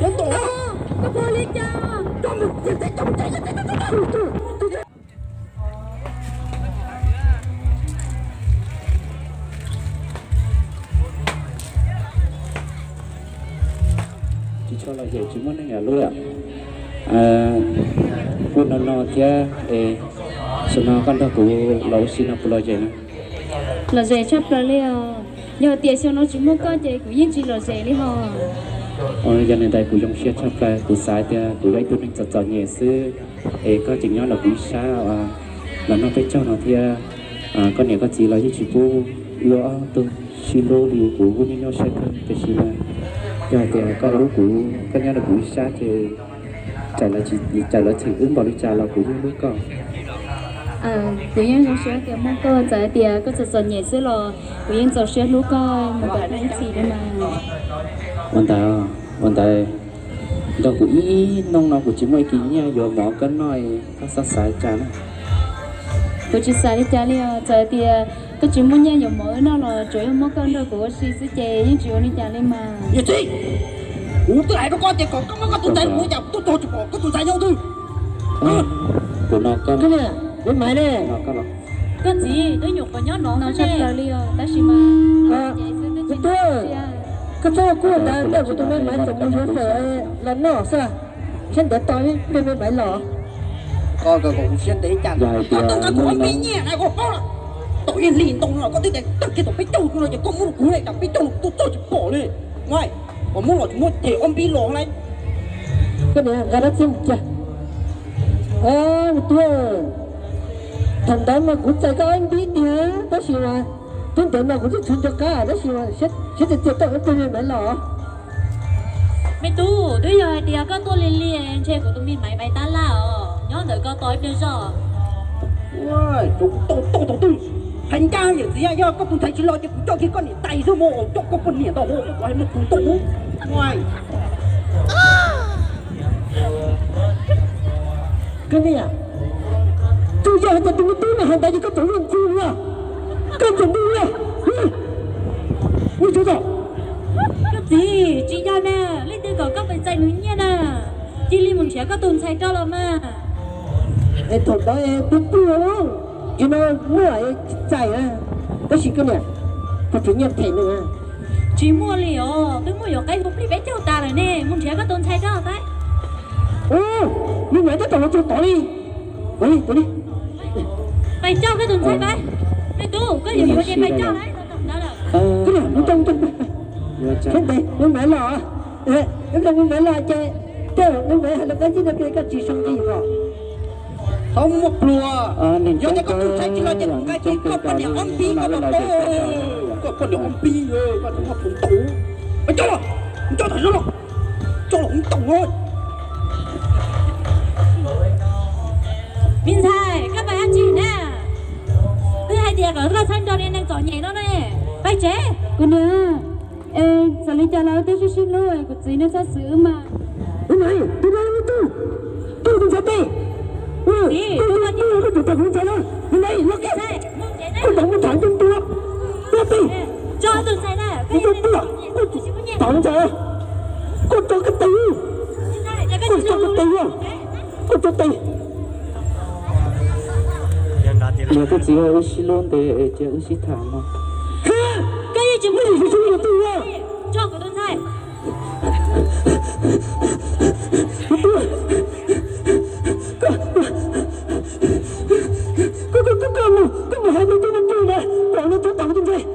Cov ntawd, koj puas li cas? Tsis tshua lom zem, tsis muaj neeg lub. Kuj no no thiab es, xyoo no koj nrog kuv los ua si no puas lom zem na? Lom zem tshaj plaws li os. Yog tias xyoo no tsis muaj koj ces kuv yeej tsis lom zem li hos. Yog li ntawd kuv zoo siab tshaj plaws, kuv xav tias kuv yog ib tug neeg txom txom nyem xwb, es koj tseem nyob los kuv ib sab los noj peb caug no thiab. Koj niam koj txiv los yeej tsis pub wb ob tug sib hlub li, kuv kuj nyuaj nyuaj siab kawg, tiam sis mas yog hais tias koj hlub kuv, koj nyob los kuv ib sab ces txawm lawv txhim wb npaum li cas los kuv yeej hlub koj. Kuv yeej zoo siab tias muaj koj, txawm hais tias koj txom txom nyem xwb los kuv yeej txaus siab hlub koj mus kom tag ib txhis li mas. Ua ntawd, ua ntawd, nrog kuv ib hnub no kuv tsis muaj ib kis nyiaj yuav mov koj noj, koj xav xav li cas na? Kuv tsis xav li cas li os, txawm tias koj tsis muaj nyiaj yuav mov wb noj los tsuas yog muaj koj nrog kuv ua si xwb ces yeej tsis ua li cas li mas. Yawm txiv, kuv twb hais rau koj tias kom koj muab koj tus ntxhais kuv, cas kuv tuaj txog tsis pom koj tus ntxhais nyob twg. Koj niam, me maiv ne? Koj txiv twb nyuam qhuav nyob no tshaj plaws li os, tab sis mas koj txhob kuj ntawd, kuv tus me maiv tseem mus yuav fawm los noj xwb, seb ntev tos ib pliag me maiv los. Koj kom kuv siab ntev cas, koj tau nqa kuv ob peb nyiaj na, koj paub los. Tau ib hlis ntau no koj twb tias tag kiag tau peb caug no ces koj muab rau kuv ne, cas peb caug no kuv tuaj txog tsis pom li. Nqa, koj muab los tsis muab ces ob npib los lauj. Koj niam nqa dab tsi mus cia? Me tub, thaum ntawd mas kuv txais koj ob npib tiag, tab sis mas twb ntev no kuv twb tshuav nco qab, tab sis mas siab txias txias tau ib pliag me maiv los. Me tub, twb yog hais tias koj tuaj lig lig ntshe kuv tus me maiv maiv tab laj os, nyob ntawm koj tos ib pliag zog. Tau tau tau twg, hais ncaj yawm txiv, yog koj tus ntxhais tsis los ces kuv coj kiag koj niam tais xwb mas, coj koj poj niam tau hauv, hais muaj tus tau. Koj niam, twb yog hais tias tus me tub no hais ntawd ces koj tseem luag ntxhi los, koj tseem npw los. Koj txiv, tsis yog na, leej twg kom koj pes txais nws nyiaj na? Cia li mus nrhiav koj tus ntxhais rau los mas. Es thaum ntawd twb pw, tsis no muaj tsis txais, tab sis koj niam, koj tseem nyiaj them nws. Tsis muaj li os, twb muaj yuav qaib hu plig peb caug tas lawm ne, mus nrhiav koj tus ntxhais rau pab. Ub, me maiv tab tom los txog tod li. Pais coj koj tus ntxhais pab. Me tub, koj yuav yuav ces pais coj na. Koj niam, mus tau, mus tau. Thiab ntev me maiv los, ib pliag me maiv los ces, tej me maiv hais lus qab zib no ces koj tsis zoo nqi os. Txhob muaj pluag, yog tias koj tus ntxhais tsis los ces kuv nqa kiag koj poj niam ob npib koj los tau. Koj poj niam ob npib, koj tsis muaj pluag tau. Coj los, coj tau los, coj los tau. Me ntxhais, koj pais dab tsi na? Twb hais tias kom koj txhob nrog niag neeg txom nyem no ne, pais tsev. Kuv niam, txawm li cas los wb twb sib sib hlub, kuv txiv nej txhob xwm wb mas. Ub, tus no, tus ntxhais pem, koj tus ntxhais na, tus ntxhais na, tus ntxhais na, koj ntawd muaj nthav ntuj ntua, koj pem, tus ntxhais na, koj tus ntxhais, koj tso koj tes, koj tso koj tes, koj tso tes. Niam koj txiv, wb sib hlub ntev es cia wb sib tham mog. Koj yeej tsis muaj, tso kuv tus ntxhais. Koj, koj, koj, koj mus, koj mus hais tus ntxhais na, kom nws tso tau tus ntxhais.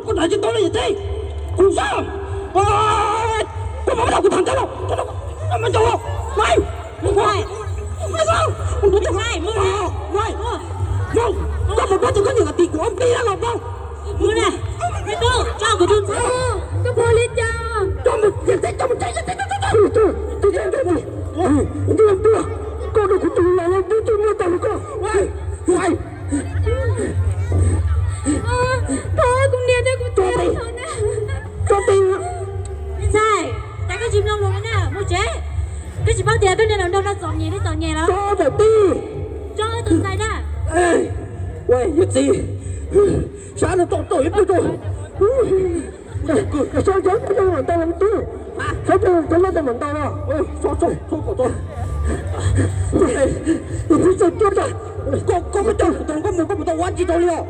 Koj nrhiav tsis tau li yawm txiv, kuv xav, koj mam li kuv tham ntawd los, koj mam li, koj puas paub tias koj niam tim kuv ob npib los paub. Koj puas li cas? Koj mus, yawm txiv, koj mus tsev, yawm txiv, koj rau kuv tus los, tus tus muaj tau koj. Tso tes, tso tes. Ntxhais, cas koj tsis mloog lus li na, mus tsev. Koj tsis paub tias koj niag no nrog no txom nyem li txom nyem los? Tso tes. Tso tus ntxhais na. Ua yawm txiv, sab no tau tau ib pliag rau. Sab cov ntawd los tau los twb. Txhob coj cov loj tau mam ntau no. Txhob txhob txhob kom tau. Koj koj coj kuv tau koj mus koj puas tau ua tsis tau li os?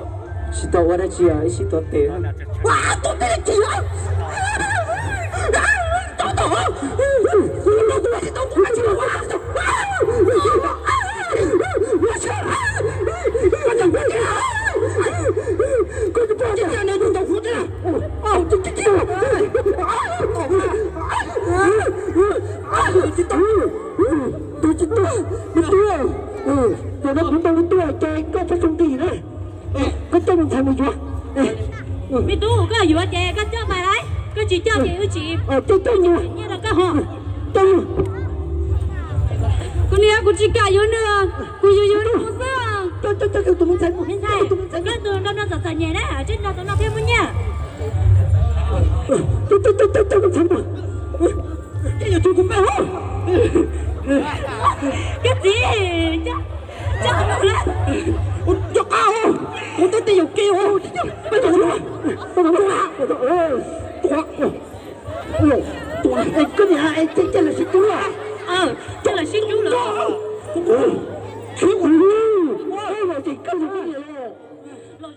Tsis tau ua dab tsi, ib sib tuav tes. Tuav tes chim. Tus tsis tuaj, me tub, zaum no kuv nrog koj tuaj ces koj txhob txhob nqis na. Koj coj me ntxhais mus yuav. Me tub, koj yuav ces koj coj mas lauj, koj tsis coj ces wb tsis coj coj nyiaj rau koj ho. Coj, kuv niam, kuv tsis kam yuav nws, kuv yuav yuav nws xwb. Coj coj coj tus me ntxhais, me ntxhais, koj tus no no txom txom nyem na, tseem nrog tus no thiaj muaj nyiaj. Coj coj coj coj tus me ntxhais mus. Tej yawg tub kuv peb hos. Koj txiv, coj, coj kuv mus na. Coj qab os, kuv twb tej yawg ke os. Peb tus no, tus no, tus no. Koj niam, es coj los sib cub. Coj los sib cub lawm. Khiav ua lub, los zem kawg, koj niam los.